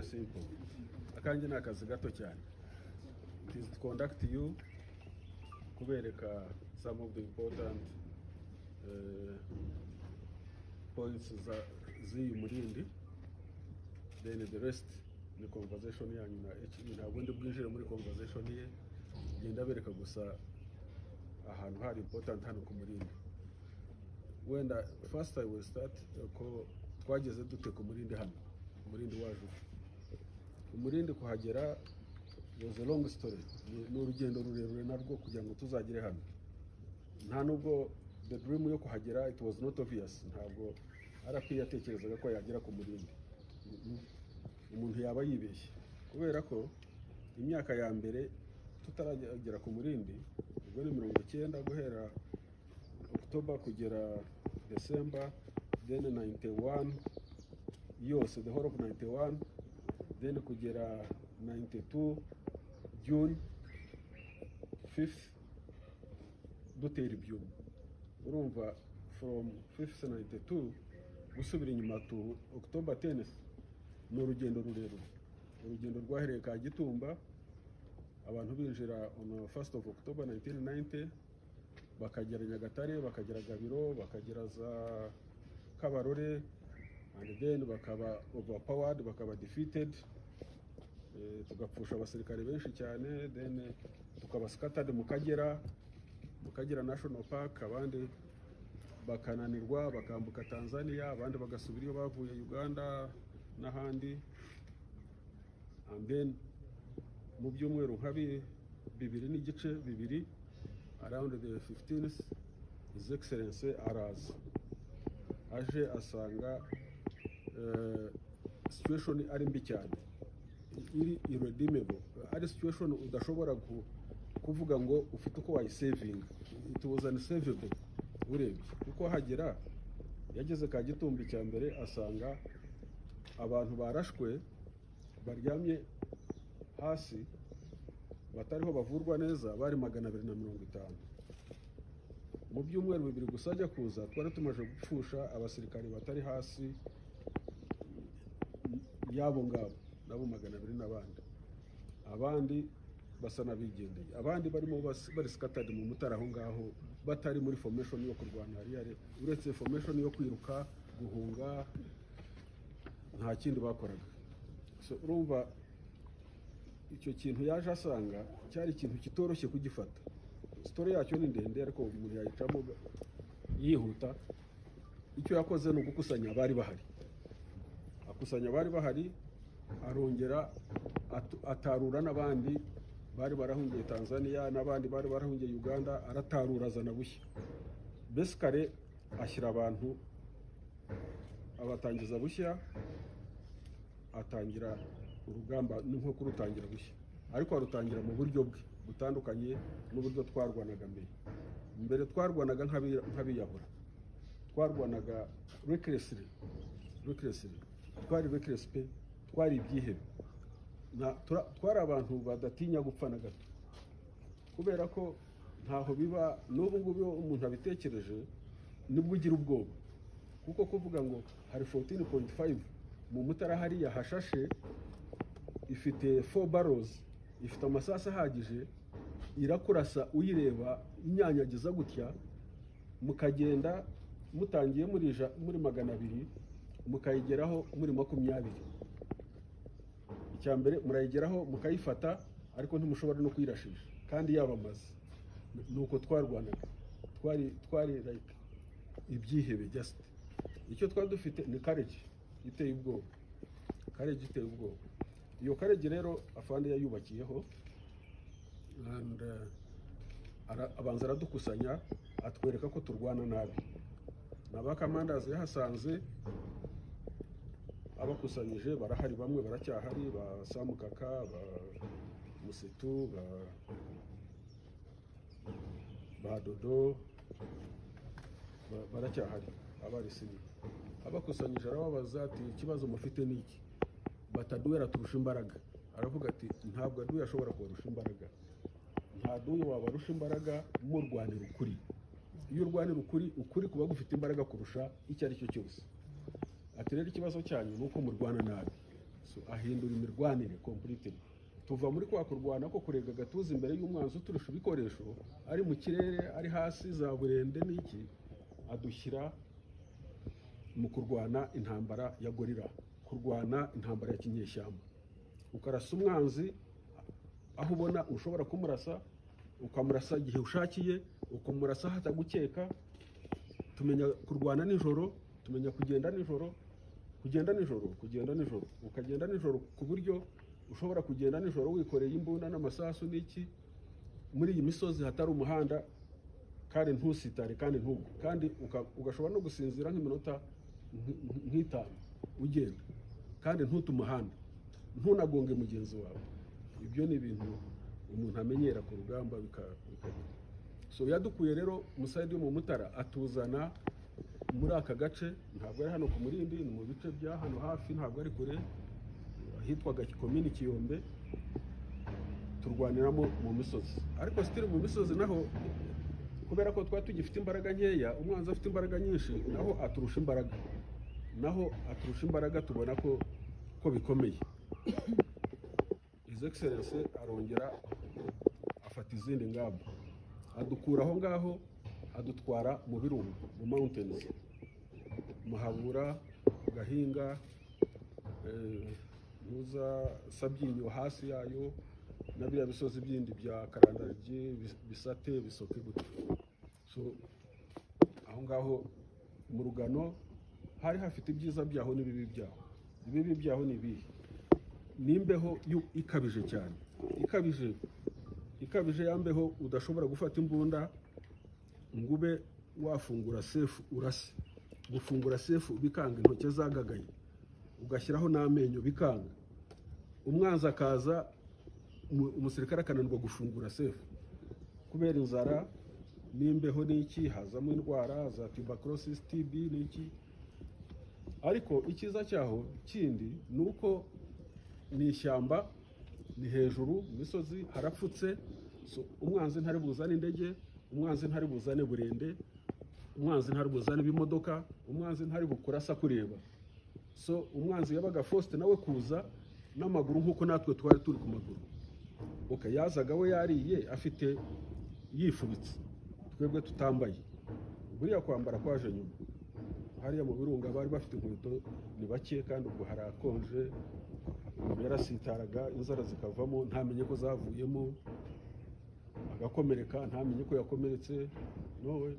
very simple. Akanjye ni akazi gato cyane. It is to conduct you, kubereka some of the important points z'iyi Murindi, then the rest ni conversation yanyu na HE. Ntabwo ndi bwinjire muri conversation ye, genda bereka gusa ahantu hari important hano ku Murindi. Wenda first I will start ko twageze dute ku Murindi hano. Umurindi waje ute? Umurindi kuhagera was a long story. Ni urugendo rurerure narwo kugira ngo tuzagere hano. Nta nubwo the dream yo kuhagera, it was not obvious. Ntabwo RP yatekerezaga ko yagera ku Murindi. Umuntu yaba yibeshye, kubera ko imyaka ya mbere tutaragera ku Murindi, ubwo ni 90, guhera October kugera December, then 91 yose, the whole of 91, then kugera 92 June 5th dutera ibyuma. Urumva, from 5th 92 gusubira inyuma to October 10th ni urugendo rurerure. Urugendo rwahereye Kagitumba, abantu binjira on the 1st of October 1990, bakagera Nyagatare, bakagera Gabiro, bakagera za Kabarore, and then bakaba overpowered, bakaba defeated. Tugapfusha abasirikare benshi cyane, then tukaba scattered mu Kagera National Park, abandi bakananirwa bakambuka Tanzania, abandi bagasubira iyo bavuye, Uganda n'ahandi. And then mu byumweru nka 2.5, 2, around the 15th, His Excellency araza. Aje asanga situation ari mbi cyane, iri irredeemable, ari situation udashobora kuvuga ngo ufite uko wayisavinga. It was unsavable urebye kuko hagera. Yageze Kagitumba, icya mbere asanga abantu barashwe baryamye hasi, batariho bavurwa neza, bari 250. Mu byumweru 2 gusa ajya kuza, twari tumaze gupfusha abasirikare batari hasi y'abo ngabo nabo 200 n'abandi. Abandi basa n'abigendeye, abandi barimo bari scattered mu Mutara aho ngaho, batari muri formation yo kurwana hariya, uretse formation yo kwiruka, guhunga, nta kindi bakoraga. So urumva, icyo kintu yaje asanga cyari ikintu kitoroshye kugifata. Story yacyo ni ndende, ariko umuntu yayicamo yihuta. Icyo yakoze ni ugukusanya abari bahari. Akusanya abari bahari, arongera atarura n'abandi bari barahungiye Tanzania n'abandi bari barahungiye Uganda, aratarura, azana bushya. Basically ashyira abantu, abatangiza bushya, atangira urugamba, ni nko kurutangira bushya, ariko arutangira mu buryo bwe butandukanye n'uburyo twarwanaga mbere. Mbere twarwanaga nk'abiyahura, twarwanaga recklessly, recklessly. Twari reckless pe, twari ibyihebe. Twari abantu badatinya gupfa na gato, kubera ko ntaho biba. N'ubu ngubu iyo umuntu abitekereje nibwo ugira ubwoba, kuko kuvuga ngo hari 14.5 mu Mutara hariya hashashe, ifite 4 barrels, ifite amasasu ahagije, irakurasa uyireba, inyanyagiza gutya, mukagenda mutangiye muri 200, mukayigeraho muri 20. Icya mbere murayigeraho mukayifata, ariko ntimushobora no kuyirashisha kandi yabamaze. Ni uko twarwanaga. Twari like ibyihebe. Just icyo twari dufite ni courage iteye ubwoba, courage iteye ubwoba. Iyo courage rero afande yayubakiyeho and abanza aradukusanya, atwereka ko turwana nabi. Na ba commanders yahasanze abakusanyije barahari, bamwe baracyahari, ba Samukaka, ba Musitu, ba Dodo, baracyahari abari senior. Abakusanyije arababaza ati: "Ikibazo mufite ni iki?" Bati: "Aduyi araturusha imbaraga." Aravuga ati: "Ntabwo aduyi ashobora kubarusha imbaraga. Nta duyi wabarusha imbaraga murwanira ukuri. Iyo urwanira ukuri, ukuri kuba gufite imbaraga kurusha icyo ari cyo cyose." Ati: "Rero ikibazo cyanyu ni uko murwana nabi." So ahindura imirwanire completely. Tuva muri kwa kurwana ko kurega agatuza imbere y'umwanzi uturusha ibikoresho, ari mu kirere, ari hasi, za burende n'iki, adushyira mu kurwana intambara ya guerrilla, kurwana intambara ya kinyeshyamba, ukarasa umwanzi aho ubona ushobora kumurasa, ukamurasa igihe ushakiye, ukamurasa hatagukeka. Tumenya kurwana nijoro, tumenya kugenda nijoro, kugenda nijoro, kugenda nijoro, ukagenda nijoro ku buryo ushobora kugenda nijoro wikoreye imbunda n'amasasu n'iki muri iyi misozi hatari umuhanda, kandi ntusitare, kandi ntugwe, kandi ugashobora no gusinzira nk'iminota nk'itanu ugenda, kandi ntute umuhanda, ntunagonge mugenzi wawe. Ibyo ni ibintu umuntu amenyera ku rugamba bikagira. So yadukuye rero mu side yo mu Mutara, atuzana muri aka gace. Ntabwo ari hano ku Murindi, ni mu bice bya hano hafi, ntabwo ari kure, ahitwaga Komini Kiyombe. Turwaniramo mu misozi, ariko still mu misozi naho, kubera ko twari tugifite imbaraga nkeya, umwanzi afite imbaraga nyinshi, naho aturusha imbaraga, naho aturusha imbaraga. Tubona ko bikomeye. His Excellence arongera afata izindi ngamba, adukura aho ngaho, adutwara mu birunga, mu mountains, Muhabura, Gahinga, Ntuza, Sabyinyo hasi yayo, na biriya bisozi bindi bya Karandaryi, Bisate, Bisoke gutyo. So aho ngaho mu rugano hari hafite ibyiza byaho n'ibibi byaho. Ibibi byaho ni ibihe? Ni imbeho ikabije cyane, ikabije, ikabije, ya mbeho udashobora gufata imbunda ngo ube wafungura safe urase. Gufungura safe bikanga, intoki zagagaye, ugashyiraho n'amenyo bikanga. Umwanzi akaza, umusirikare akananirwa gufungura safe kubera inzara n'imbeho n'iki. Hazamo indwara za tuberculosis, TB n'iki. Ariko icyiza cyaho kindi ni uko ni ishyamba, ni hejuru mu misozi, harapfutse. So, umwanzi ntari buzane indege, umwanzi ntari buzane burende, umwanzi ntari buzane ibimodoka, umwanzi ntari bukurasa kureba. So umwanzi yabaga forced nawe kuza n'amaguru nk'uko natwe twari turi ku maguru. Okay, yazaga we yariye, afite, yifubitse, twebwe tutambaye. Buriya kwambara kwaje nyuma. Hariya mu birunga bari bafite inkweto ni bake, kandi ubwo harakonje. Umuntu yarasitaraga, inzara zikavamo ntamenye ko zavuyemo, agakomereka ntamenye ko yakomeretse. Nowe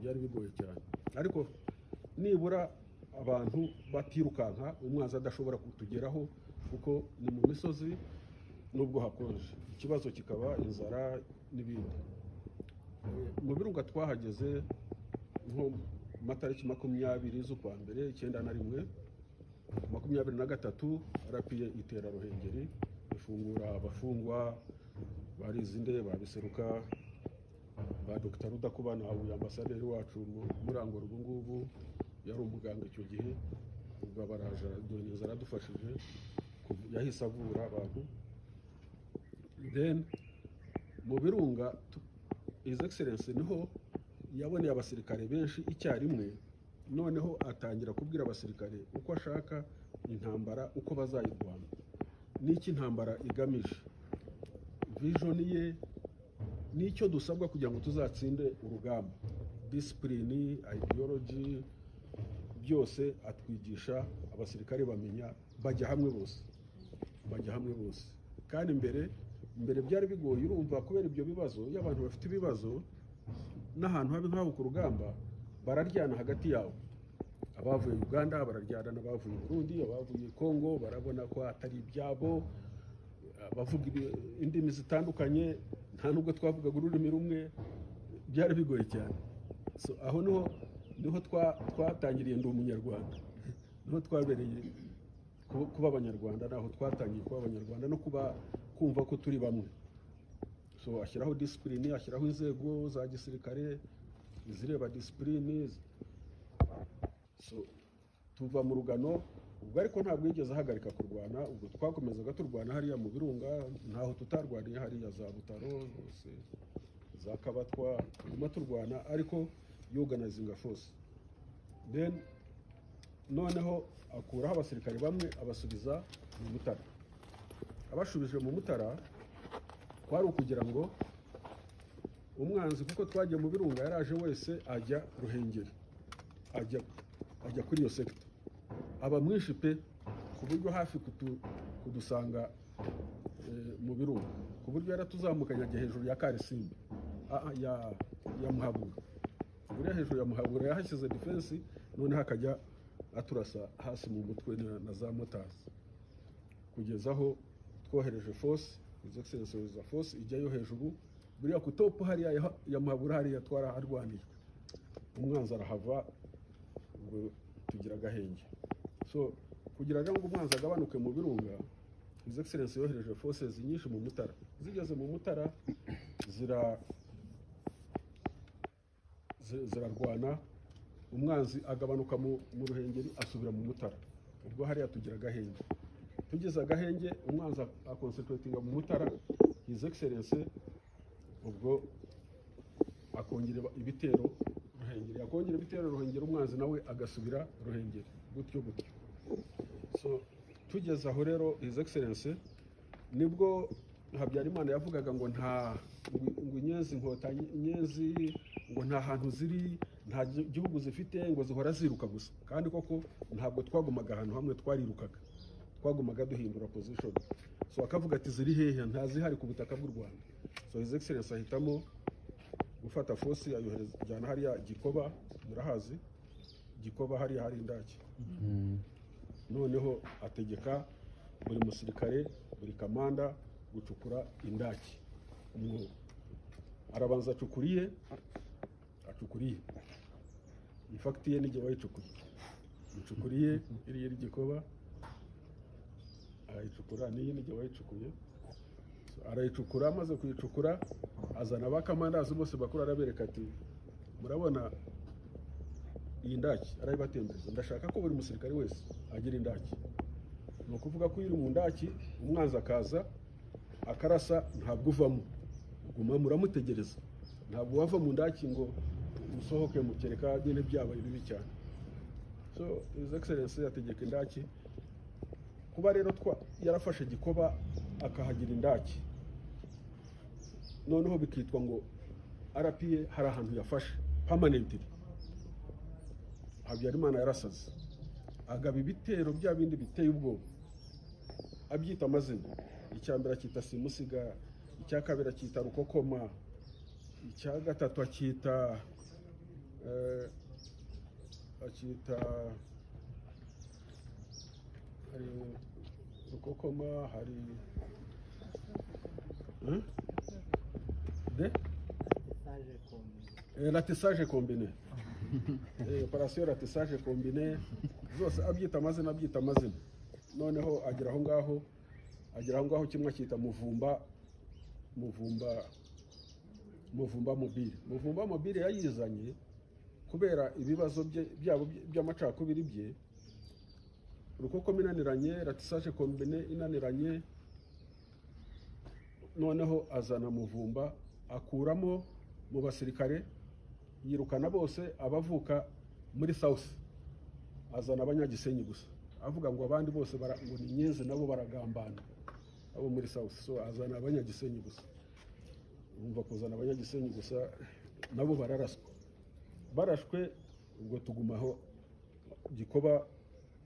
byari bigoye cyane, ariko nibura abantu batirukanka, umwanzi adashobora kutugeraho kuko ni mu misozi nubwo hakonje. Ikibazo kikaba inzara n'ibindi. Mu birunga twahageze nko mu matariki 20 z'ukwa mbere 91. 23 RPA itera Ruhengeri, ifungura abafungwa barizinde, babiseruka, ba Dr Rudakubana, uyu ambasaderi wacu muri Angola ubu ngubu, yari umuganga icyo gihe. Ubwo baraje aradoneza, aradufashije, yahise avura abantu. Then mu birunga His Excellence niho yaboneye abasirikare benshi icyarimwe. Noneho atangira kubwira abasirikare uko ashaka intambara, uko bazayirwana n'icyo intambara igamije, vision ye n'icyo dusabwa kugira ngo tuzatsinde urugamba, discipline, ideology, byose atwigisha. Abasirikare bamenya, bajya hamwe bose, bajya hamwe bose. Kandi mbere byari bigoye, urumva, kubera ibyo bibazo. Iyo abantu bafite ibibazo n'ahantu habi nk'aho ku rugamba, bararyana hagati yabo. Abavuye Uganda bararyana n'abavuye Burundi, abavuye Congo barabona ko atari ibyabo, abavuga indimi zitandukanye, nta nubwo twavugaga ururimi rumwe, byari bigoye cyane. So, aho niho twatangiriye Ndi Umunyarwanda, niho twabereye kuba Abanyarwanda, naho twatangiye kuba Abanyarwanda no kuba kumva ko turi bamwe. So ashyiraho discipline, ashyiraho inzego za gisirikare izireba discipline. So tuva mu rugano ubwo, ariko ntabwo yigeze ahagarika kurwana. Ubwo twakomezaga turwana hariya mu birunga, ntaho tutarwaniye, hariya za Butaro hose, za Kabatwa, tuguma turwana, ariko yorganizinga force. Then noneho akuraho abasirikare bamwe, abasubiza mu Mutara. Abashubije mu Mutara kwari ukugira ngo umwanzi, kuko twagiye mu Birunga, yaraje wese ajya Ruhengeri, ajya kuri iyo secteur, aba mwinshi pe, ku buryo hafi kudusanga mu Birunga, ku buryo yaratuzamukanye ajya hejuru ya Karisimbi, ya Muhabura. Buriya hejuru ya Muhabura yahashyize defense, noneho akajya aturasa hasi mu mutwe na za mortars, kugeza aho twohereje force. His Excellency yohereza force ijyayo hejuru buriya ku top hariya ya Muhabura. Hariya twaraharwaniye, umwanzi arahava, ubwo tugira agahenge. So kugira ngo umwanzi agabanuke mu Birunga, His Excellency yohereje forces nyinshi mu Mutara. Zigeze mu Mutara zirarwana, umwanzi agabanuka mu Ruhengeri, asubira mu Mutara. Ubwo hariya tugira agahenge. Tugeze agahenge, umwanzi aconcentratinga mu Mutara. His Excellency ubwo akongera ibitero Ruhengeri, yakongera ibitero Ruhengeri, umwanzi nawe agasubira Ruhengeri, gutyo gutyo. So tugeze aho rero, His Excellency, nibwo Habyarimana yavugaga ngo nta ngo inyenzi, inkotanyi, inyenzi ngo nta hantu ziri, nta gihugu zifite, ngo zihora ziruka gusa. Kandi koko ntabwo twagumaga ahantu hamwe, twarirukaga, twagumaga duhindura position. So akavuga ati: "Ziri hehe? Ntazihari ku butaka bw'u Rwanda." So His Excellency ahitamo gufata force, ayohereza, ajyana hariya Gikoba. Murahazi Gikoba, hariya hari indake. Noneho ategeka buri musirikare, buri kamanda gucukura indaki, umwobo. Arabanza acukuriye, acukuriye, in fact ye n'igihe wayicukuye, icukuriye iriya iri Gikoba, arayicukura, n'iyi n'igihe wayicukuye. So, arayicukura. Amaze kuyicukura, azana abakamandazi bose bakuru, arabereka ati: "Murabona iyi ndaki?" Arayibatembereza: "Ndashaka ko buri musirikare wese agira indaki." Ni ukuvuga ko iyo uri mu ndaki, umwanzi akaza akarasa, ntabwo uvamo, uguma muramutegereza. Ntabwo wava mu ndaki ngo usohoke, mukereka nyine byabaye bibi cyane. So His Excellency ategeka indaki. Kuba rero twa yarafashe Gikoba akahagira indaki, noneho bikitwa ngo RPA hari ahantu yafashe permanently, Habyarimana yarasaze, agaba ibitero bya bindi biteye ubwoba, abyita amazina. Icya mbere akita Simusiga, icya kabiri akita Rukokoma, icya gatatu akita hari Rukokoma, hari De ratissage combiné, opération ratissage combiné, zose abyita amazina, abyita amazina. Noneho agera aho ngaho, kimwe akita Muvumba, Muvumba mobile. Muvumba mobile yayizanye kubera ibibazo bye byabo by'amacakubiri bye. Rukokoma inaniranye, ratissage combiné inaniranye, noneho azana Muvumba, akuramo mu basirikare, yirukana bose abavuka muri South, azana abanyagisenyi gusa, avuga ngo abandi bose ngo ni inyenzi, nabo baragambana abo muri South. So azana abanyagisenyi gusa. Urumva kuzana abanyagisenyi gusa, nabo bararaswa. Barashwe, ubwo tugumaho Gikoba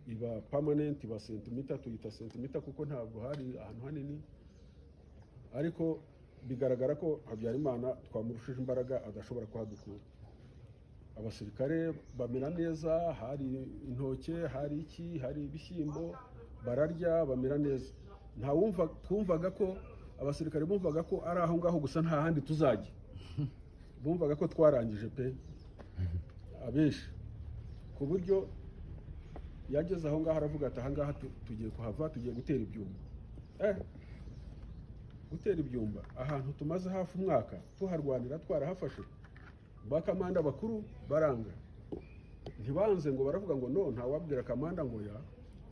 iba permanent, iba sentimita, tuyita sentimita kuko ntabwo hari ahantu hanini. Ariko bigaragara ko Habyarimana twamurushije imbaraga, adashobora kuhadukura. Abasirikare bamera neza, hari intoke, hari iki, hari ibishyimbo, bararya, bamera neza. Nta wumva, twumvaga ko abasirikare bumvaga ko ari aho ngaho gusa, nta handi tuzajya. Bumvaga ko twarangije pe, abenshi, ku buryo yageze aho ngaho aravuga ati: "Aha ngaha tugiye kuhava, tugiye gutera ibyuma." Gutera ibyumba ahantu tumaze hafi umwaka tuharwanira, twarahafashe? Ba kamanda bakuru baranga. Ntibanze ngo baravuga ngo no, ntawabwira kamanda ngo ya,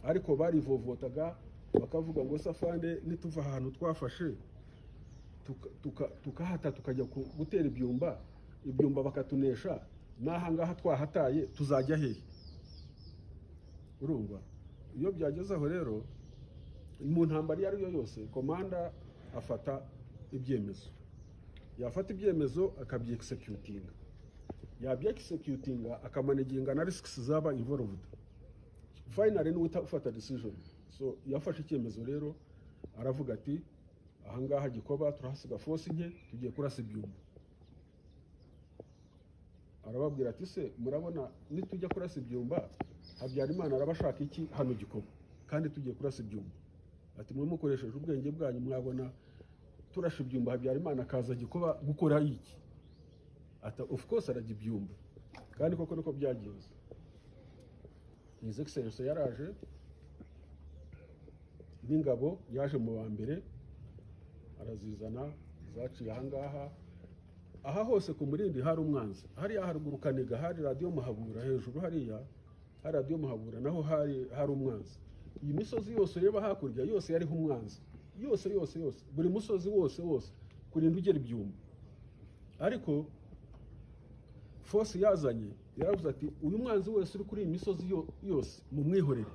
ariko barivovotaga, bakavuga ngo: "Safande, nituva ahantu twafashe tukahata, tukajya gutera ibyumba, ibyumba bakatunesha, n'aha ngaha twahataye, tuzajya hehe?" Urumva iyo byageze aho rero Mu ntambara iyo ari yo yose, commander afata ibyemezo, yafata ibyemezo akabyexecutinga, yabyexecutinga akamanaginga na risks zaba involved. Finally niwe ufata decision. So yafashe icyemezo rero, aravuga ati: "Ahangaha Gikoba turahasiga force nke, tugiye kurasa ibyuma." Arababwira ati: "Se murabona nitujya kurasa ibyumba, Habyarimana araba ashaka iki hano Gikoba kandi tugiye kurasa ibyumba?" Ati: "Mwe mukoresheje ubwenge bwanyu, mwabona turashe ibyumba, Habyarimana akaza Gikoba gukora iki?" Ati: "Of course arajya ibyumba." Kandi koko niko byagenze. His Excellence yaraje n'ingabo, yaje mu wa mbere, arazizana, zaciye ahangaha. Aha hose ku Murindi hari umwanzi. Hariya haruguru Kaniga hari Radiyo Muhabura, hejuru hariya hari Radiyo Muhabura, naho hari umwanzi. Iyi misozi yose ureba hakurya yose yariho umwanzi, yose yose yose, buri musozi wose wose kurinda ugera ibyumba. Ariko force yazanye yaravuze ati: "Uyu mwanzi wese uri kuri iyi misozi yose mumwihorere,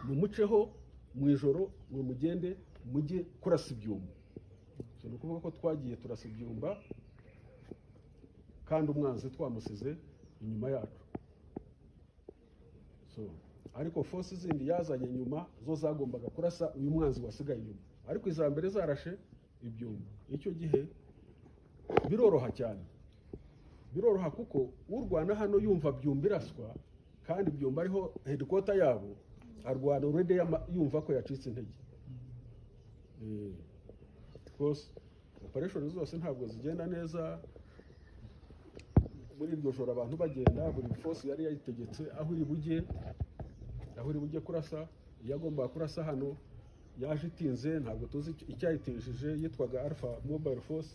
mumuceho mu ijoro, mwe mugende mujye kurasa ibyumba." So, ni ukuvuga ko twagiye turasa ibyumba kandi umwanzi twamusize inyuma yacu. So ariko force zindi yazanye nyuma zo zagombaga kurasa uyu mwanzi wasigaye inyuma, ariko iza mbere zarashe ibyumba. Icyo gihe biroroha cyane, biroroha kuko urwana hano yumva Byumba iraswa, kandi Byumba ariho headquarter yabo, arwana already yumva ko yacitse intege. Rwose operation zose ntabwo zigenda neza. Muri iryo joro abantu bagenda, buri force yari yayitegetse aho iri bujye kurasa. Iyo agombaga kurasa hano yaje itinze, ntabwo tuzi icyayitinjije, yitwaga Alpha Mobile Force.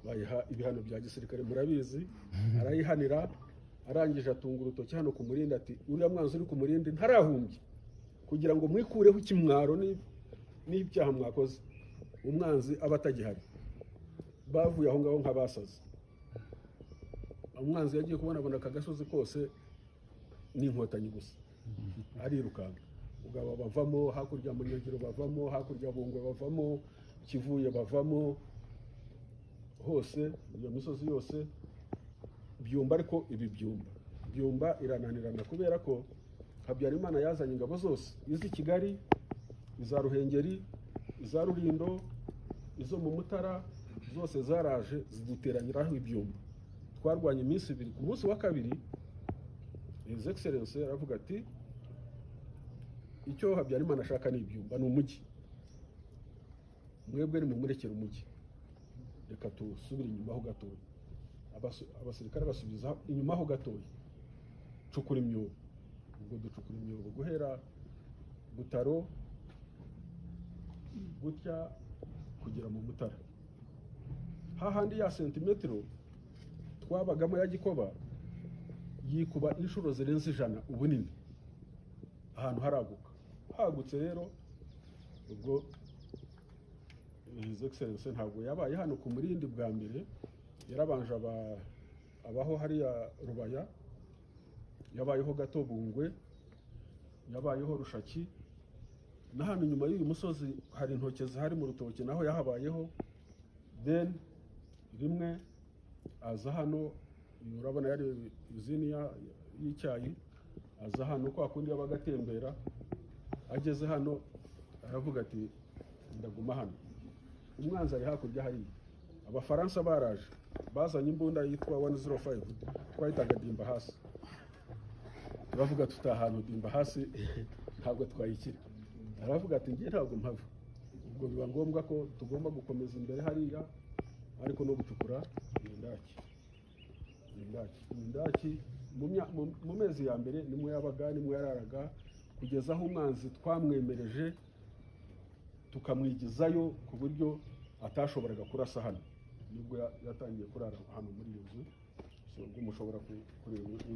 Bayiha ibihano bya gisirikare, murabizi, arayihanira. Arangije atunga urutoki hano ku Murindi ati: "Uriya mwanzi uri ku Murindi ntarahumbye, kugira ngo mwikureho ikimwaro n'ibyaha mwakoze, umwanzi aba atagihari." Bavuye aho ngaho nk'abasaze. Umwanzi yagiye kubonabona aka gasozi kose n'inkotanyi gusa, arirukanka. Ubwo aba bavamo hakurya Munyagiro, bavamo hakurya Bungwe, bavamo Kivuye, bavamo hose iyo misozi yose Byumba. Ariko ibi Byumba irananirana kubera ko Habyarimana yazanye ingabo zose, iz'i Kigali, iza Ruhengeri, iza Rulindo, izo mu Mutara, zose zaraje ziduteranyiraho ibyumba. Twarwanye iminsi 2. Ku munsi wa kabiri His Excellence aravuga ati: "Icyo Habyarimana ashaka ni ibyumba, ni umujyi. Mwebwe nimumurekere umujyi, reka tusubire inyuma ho gatoya." Abasirikare basubiza inyuma ho gatoya, cukura imyobo. Ubwo ducukura imyobo guhera Butaro gutya kugera mu Mutara, hahandi ya sentimetero twabagamo ya Gikoba yikuba inshuro zirenze 100 ubunini. Ahantu haraguka. Hagutse rero, ubwo His Excellence ntabwo yabaye hano ku Murindi bwa mbere, yarabanje abaho hariya Rubaya, yabayeho gato Bungwe, yabayeho Rushaki, na hano inyuma y'uyu musozi hari intoki zihari mu rutoki, naho yahabayeho. Then rimwe aza hano, urabona yari usine y'icyayi, aza hano kwa kundi yabaga atembera. Ageze hano aravuga ati: "Ndaguma hano, umwanzi ari hakurya hariya." Abafaransa baraje bazanye imbunda yitwa 105, twahitaga dimba hasi. Turavuga tuti: "Ahantu dimba hasi ntabwo twayikira." Aravuga ati: "Ngiye, ntabwo mpava." Ubwo biba ngombwa ko tugomba gukomeza imbere hariya, ariko no gucukura indaki. Indaki mu mezi ya mbere nimwe yabaga, nimwe yararaga, kugeza aho umwanzi twamwemereje tukamwigizayo ku buryo atashoboraga kurasa hano, nibwo yatangiye kurara hano muri iyo nzu. So ubwo mushobora kureba inzu.